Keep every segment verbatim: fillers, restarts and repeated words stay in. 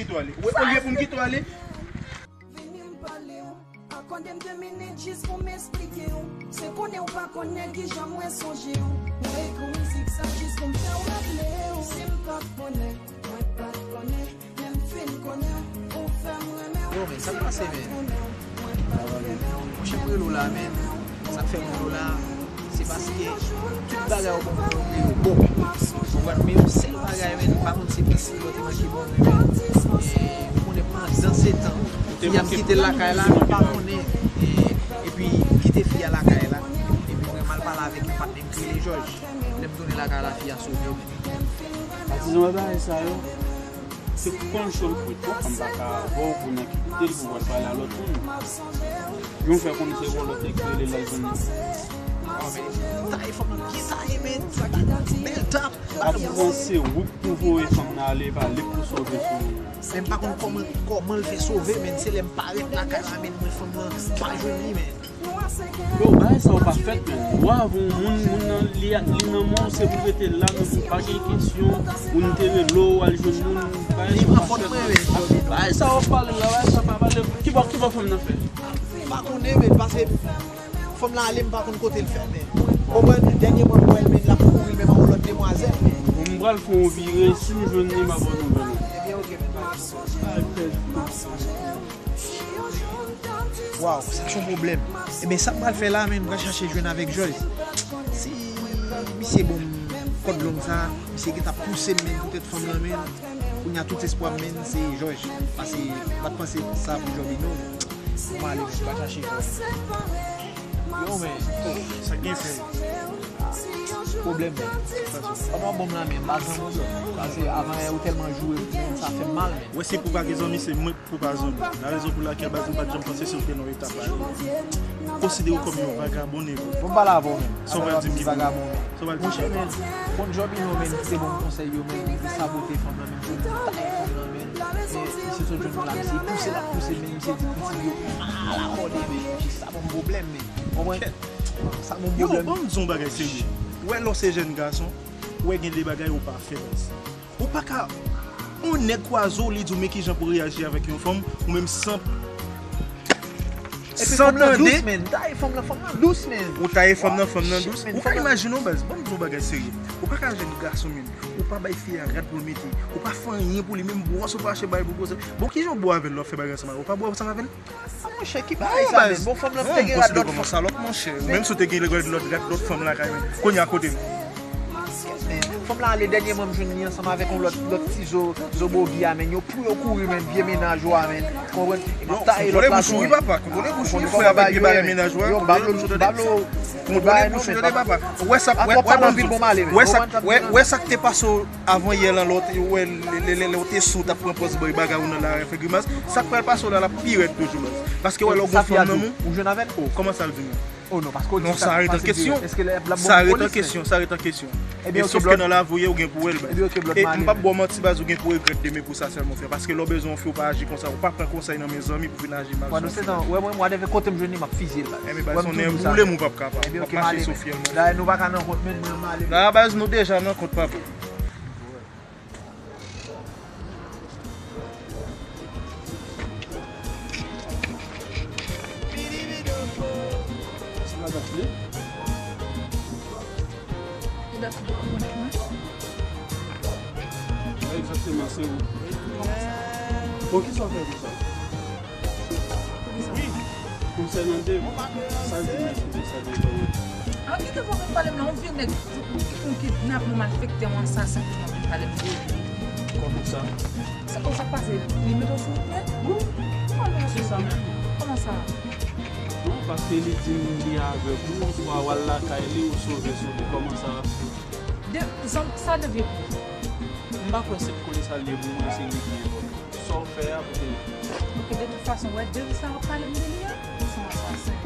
Olye pou m kite w ale. Vini m pale w. Akòde m de minit jis pou m esplike w. Se konnen w pa konnen kijan mwen sonje w. Mwen ekri mizik sa jis pou m fè w raple w. Si m pa t konnen, mwen pa t konnen. Lè m fin konnen, ou fè m renmen w. Yo, men, sa k pase, men? Monchè, m rele w la, men. Sa k fè m rele w la, se paske tout bagay ou ban mwen yo, yo bon. Konprann? Men yon sèl bagay, men, m pa konn se pitit ou te manke ban mwen, men. E, ou konnen pandan se tan, fi a m kite l lakay la, m pa konnen. E, epi m kite fi a lakay la. Epi mwen m al pale avèk yon patnè m ki rele Jòj. Lè m tounen lakay la, fi a sove, men. Patizan bagay sa yo. Se kòm chòl kwit, non, fanm pa ka avè w pou nan kite l pou w al pale a lòt moun. Yon fè konn se yon lòt nèg ki rele l al jwenn li. Taye fanm nan byen taye, men. Bèl tap. Patizan se ou k pou voye fanm nan ale, e pa li k pou sove sou li. Men m pa konn kòman, kòman l fè sove, men se lè m parèt lakay la, men mwen fanm nan pa jwenn li, men. Yo, bagay sa yo pa fèt, men. Ou avè yon moun, moun nan, li, li nan men w, se pou rete la, men pou pa gen kesyon, moun te rele w, al jwenn moun, bagay sa yo pa fèt. Bagay sa yo pale la, bagay sa pa pale. Ki bò, ki bò fanm nan fè? M pa konnen, men, paske fanm lan ale, m pa konn kote l fè, men. Konprann, dènyèman m wè l, men, l ap kouri, l menm ak yon lòt demwazèl, men. Bon, m pral fè yon vire, si m jwenn li, m a ba w nouvèl. Ebyen, oke, men, pa gen pwoblèm. Waw, sa se yon pwoblèm. Ebyen, sa m pral fè la, men, m pral chache jwenn avèk Jòj. Si misye ban m kòd long sa, misye gentan pouse m, men, poutèt fanm nan, men, kounye a tout espwa m, men, se Jòj. Paske m pa t panse sa pou Jòbino. Bon, m ale, men, m pral chache Jòj. Yo, men, oh, sa gen fè. Pwoblèm, men. Kòman bon m la, men, m pa janm wè. Paske avan yè, ou tèlman joure pou mwen, sa fè m mal, men. Wè, se pou pa gen zanmi, se mwen k pou pa zanmi. La rezon pou lakèl, baz, m pa t janm panse se w te nan etap la. Konsidere w kòm yon vagabon, nèg. Bon, m pale avè w, men. Sa w pral di m ki vagabon, men. Sa w pral di m ki vagabon. Monchè, men, bon, Jòbino, men, li te ban m konsèy yo, men, li sabote fanm nan, men, pou li taye fanm nan, men. Men, misye sot jwenn yon la, misye pouse l ap pouse, men, misye di pitit yo, al akòde, men, sa ban m pwoblèm, men. Konprann? Sa ban m pwoblèm. Yo, ban m di w yon bagay serye. Ou wè, lè w se jèn gason, ou wè gen de bagay ou pa fè, baz. Ou pa ka, yon nèg kwaze w, li di w men kijan pou reyaji avèk yon fanm, ou menm san, san tande. Epi fanm nan dous, men. Taye fanm nan, fanm nan dous, men. Ou taye fanm nan, fanm nan dous. Ou ka imajine w, baz, ban m di w yon bagay serye. Ou pa ka jèn gason, men. Ou pa bay fi a rad pou l mete. Ou pa fè anyen pou li, menm bwòs ou pa achte bay pou bwose. Bon, kijan w bwè avè l lè w ap fè bagay ansanm avè l? Ou pa bwè ansanm avè l? Ah, monchè, ki bagay sa, men? Bon, fanm nan te gen rad lòt fanm. Sa lòt, monchè. Menm si w te gen rad lòt, rad lòt fanm lakay, men kounye a kote l? Men, fanm la ale dènyèman, m jwenn li ansanm avèk yon lòt, lòt ti zo, zo bogi a, men yo pou yo kouri, men, vye mennaj ou a, men. Konprann? E m ap taye lòt la tou, men. Kontwole bouch ou, wi, papa. Kontwole bouch ou, frè, avèk vye bagay mennaj ou a. Kontwole bouch ou, tande, papa. Wè sa, wè, wè, ban m di w. Wè sa, wè, wè sa k te pase w avan yè lan, lè w te, wè, lè, lè, lè, lè w te sou, w t ap pran pòz bay bagay ou nan lari, fè grimas. Sa k pral pase w la, l ap pi rèd toujou, baz. Paske wè, lè w gon fanm nan men w. Ou jwenn avè l? Oh, kòman sa l vin la? Oh non, paske w di sa k pase l pi rèd. Èske l ap, l ap ban m polis, men? Sa ret an kesyon, sa ret an kesyon. Ebyen, oke, sòf ke nan lavi w ye, ou gen pou wè l, baz. Ebyen, oke, Blòd, m ale. E m p ap ba w manti, baz, ou gen pou regrèt demen pou sa sèlman, frè. Paske lè w bezwen yon fi, ou pa aji konsa, ou pa pran konsèy nan men zanmi pou vin aji mal sou yon fi. Wè, mwen, whatever, kote m jwenn li, m ap fizye l, baz. Ebyen, baz, ou nèvoule m, ou p ap kapab. Ebyen, oke, m ale, men. Dayè, nou pa ka nan kont, men, mwen, m ale, men. La, baz, nou deja nan kont, papa. Egzakteman, se ou. Poukisa w fè konsa? Konsènan Dave, sa l di m, eskize, sa l di m kòman? An ki te fè w vin pale m la, yon vye nèg ki kidnape, yon malfektè, yon asasen, ki vin pale m de li. Kòman sa? Sa, sa k pase? Li mete w sou wout nèt? Wi. Kòman li mete w sou wout nèt? Kòman sa? Non, paske li di m li avèg ou, oswa w al lakay li, ou sove sou li. Kòman sa? De, sa, sa devye pou ou? M pa kwè se pou konnen sa l ye pou mwen, se li ki enpòtan. Sa w fè a pou te. Ok, de tout fason, wè, de sa w ap pale m de li a, se yon asasen,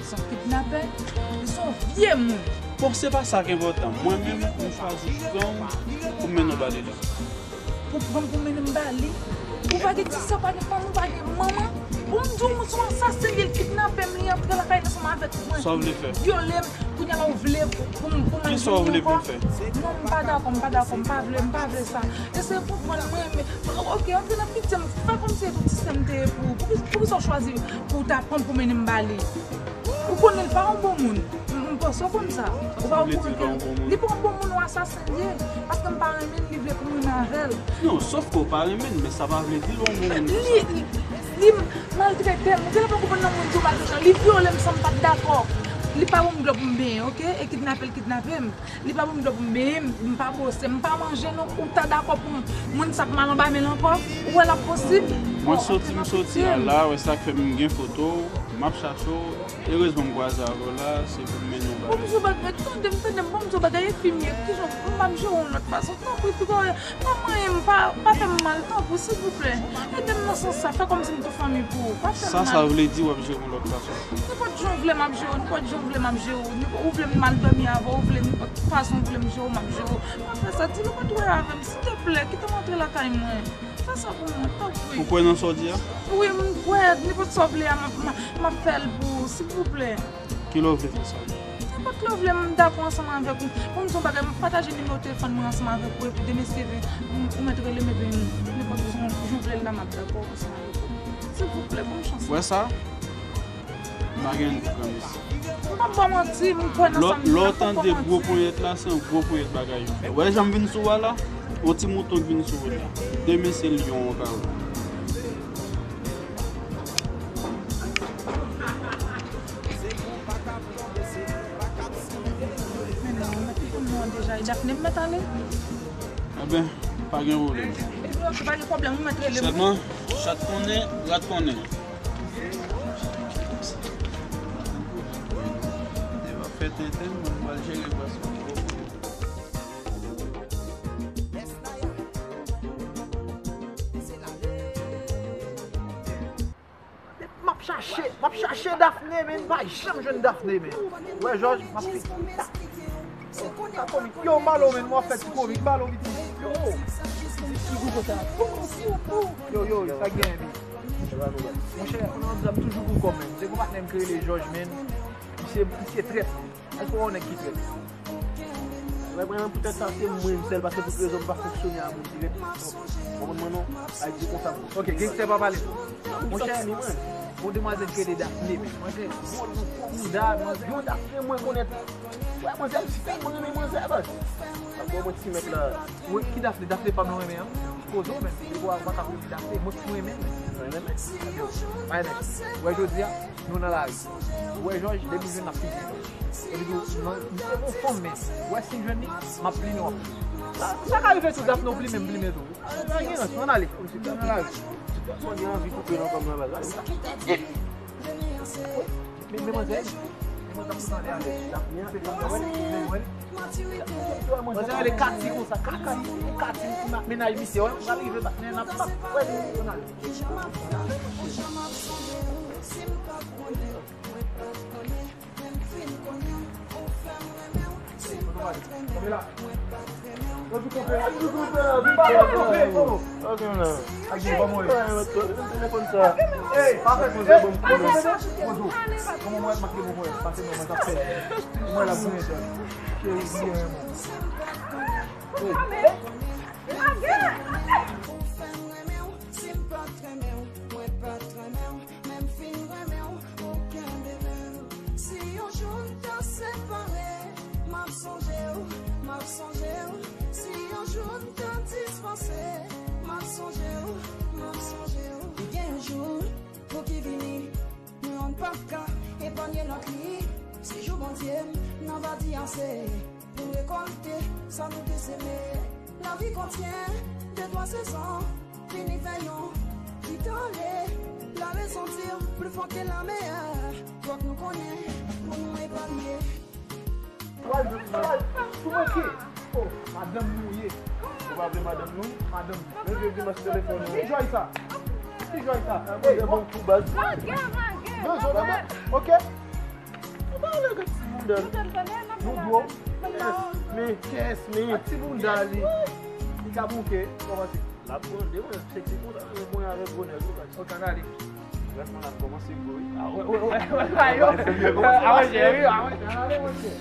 se yon kidnapè, li se yon vye moun. Bon, se pa sa k enpòtan. Mwen menm, m chwazi pran w pou m mennen w ba li la. Pou pran m pou mennen m ba li? Ou pa gen ti sè, ou pa gen fanmi, ou pa gen manman? Bon, m di w, se yon asasen, li kidnape m, li antre lakay li ansanm avèk mwen. Sa w vle fè? Vyole m. Kounye a la ou vle pou, pou, pou m al jwenn li ankò? Kisa w vle pou m fè? Non, m pa dakò, m pa dakò, m pa vle, m pa vle sa. Eseye konprann mwen, men, ok, antre nan pitye m, fè kòmsi se tout sistèm te ye pou ou. Poukisa, poukisa w chwazi pou w ta pran m pou mennen m ba li? Ou konnen l pa yon bon moun. M, m panse w konn sa. Ou pa okonn ke li pa yon bon moun, yon asasen li ye. Paske m pa renmen l, li vle pou m renmen avè l. Non, sòf ke w pa renmen l, men sa pa vle di l yon bon moun konsa. Li, li, li maltrete m. Ou genlè pa konprann nan moun di w maltrete. Li vyole m san m pa t dakò. Li pa ban m dlo pou m benyen, ok? E kidnape l kidnape m. Li pa ban m dlo pou m benyen, m pa bwose, m pa manje non. Ou ta dakò pou m, moun sa ap mal anba men l ankò? Ou wè l ap posib? Mwen soti, m soti a la, wè sa k fè m gen foto w, m ap chache w. Erezman m kwaze avè w la, se pou m mennen w bagay. Bon, m di w bagay, tande m, tande m, bon, m di w bagay enfimye, kijan m ap jere w yon lòt fason? Tanpri, piga, pa manyen m, pa, pa fè m mal, tanpri, silvouplè. Ede m nan sans sa, fè kòmsi m tou fanmi pou ou, pa fè m mal. Sa, sa vle di w ap jere m yon lòt fason? Nenpòt jan w vle m ap jere w, nenpòt jan w vle m ap jere w, nenpòt, ou vle m al dòmi avè w, ou vle nenpòt fason w vle m jere w, m ap jere w. Pa fè sa, di nou pa t wè avè m, silteplè, kite m antre lakay mwen. Fè sa pou mwen, tanpri. Ou kwè nan sa w di a? Wi, m kwè, nenpòt sa w vle a, m ap, m ap, m ap fè l pou ou, silvouplè. Kilè w vle fè sa? Nenpòt lè w vle, m dakò ansanm avèk ou. Pou m di yon bagay, m pataje nimewo telefòn mwen ansanm avèk ou, epi demen si Dye vle, m, ou mèt rele m, epi m, nenpòt jan, jan w vle l la, m ap dakò ansanm avèk ou. Silvouplè, ban m chans. Wè sa? M pa gen granmesi. M p ap ba w manti, m kwè nan sa m di a, m konprann manti. Lè w tande gwo ponyèt la, se yon gwo ponyèt bagay yo fè. Wè jan m vin sou w a la? Yon ti mouton k vin sou wout la. Demen se lyon an ka wè. Men non, mwen te konn nou an deja, e Daphné m mèt ale. Enben, pa gen pwoblèm. Epi, ok, pa gen pwoblèm, ou mèt rele m. Sèlman, chat konnen, rat konnen. Devan fè tenten, mwen pral jere bwasyon. M ap chache, m ap chache Daphné, men m pa janm jwenn Daphné, men. Wè, Jòj, m ap fini. Sa komik. Yo, Malo, men, mwen fè ti komik, Malo, piti. Yo. Yo, yo, sa gen, men. Monchè, konnen w ap toujou pou kòm, men. Se yon patnè m ki rele Jòj, men. Misye, misye trèt. Èske w wè yon nèg ki trèt? Wè, mwen menm, poutèt sa, se mwen sèl, paske tout rezo m pa fonksyone a moun dirèk. Ou konprann mwen, non? Ay di konsa. Ok, gangstè pa pale. Monchè, bon demwazèl ki rele Daphné, men. Manzè, gwo, gwo bounda, manzè, yon Daphné mwen konnen. Wè, manzè, m si tèlman renmen manzè, baz. Sa bon, mwen ti mèt la. Wè, ki Daphné? Daphné pa m renmen an. Poze w, men. Depi w pa t ap renmen Daphné, mwen ki renmen, men. Mwen renmen. Wè, jodi a, nou nan lari. Ou wè Jòj, depi m jwenn l ap fini. Epi tou, nan, m te gon fanm, men ou wè si m jwenn li, m ap plimen w ap. Sa, sa ka rive tou, Daphné, ou plimen m, plimen tou. Pa gen rans, ann ale. Ann ale. Ou gen anvi koupe nan kòm nan baz la. Men, men manzè, men manzè, ann ale, ann ale. Daphné, se kòm nan wè, men wè. Manzè rele Kati konsa, Kati, Kati, mennaj misye, wè, pral rive, men n ap, n ap, wè, ann ale. Kijan m ap fè, kijan m ap sonje w, si m pa t konnen, mwen pa t konnen, men m fin konnen, ou fè m renmen w, si m pa t renmen w, mwen pa t renmen w. Ok, mwen. Ak di, ban mwen. Telefòn sa. Ey, pa fè poze, bon, poze. Poze. Kòman mwen ap make bon mwen? Pase non, mwen t ap fè. Mwen la, mwen, cheri, byen, mwen. Ou fè m renmen w, si m pa t renmen w, mwen pa t renmen w, men m fin renmen w, ou kenbe men m. Si yon jou n ta separe, m ap sonje w, m ap sonje w. Si yon jou n ta dispanse, m ap sonje w, m ap sonje w. Gen jou pou ki vini, nou youn p ap ka epanye lòt li. Si jou Bondye m nan va di ase, pou rekòlte sa nou te seme. Lavi kontyen de twa sezon, fini fè yon ti tande. La raison tire plus fort que la mer. Fòk nou konnen pou nou epanye. Pral, pral, tou manke. Oh, madanm nou ye. Ou pa vle madanm nou? Madanm. Men vye grimas telefòn ou. Ki jòy sa? Ki jòy sa? Ey, bon kou baz. Vage, vage. Non, non, non, non. Ok. Ou pa vle gad ti bounda. Nou gwo. Yes, men. Ak ti bounda li. Li ka bouke. Kòman se? L ap grande, mwen, se ti konsa, mwen, mwen avèk bonè, tou, baz. Ok, ann ale. Brèf, nou ap kòmanse gwo, wi. Ah, wè, wè, wè, wè, wè, yo. Avanse, avanse, avanse, avanse.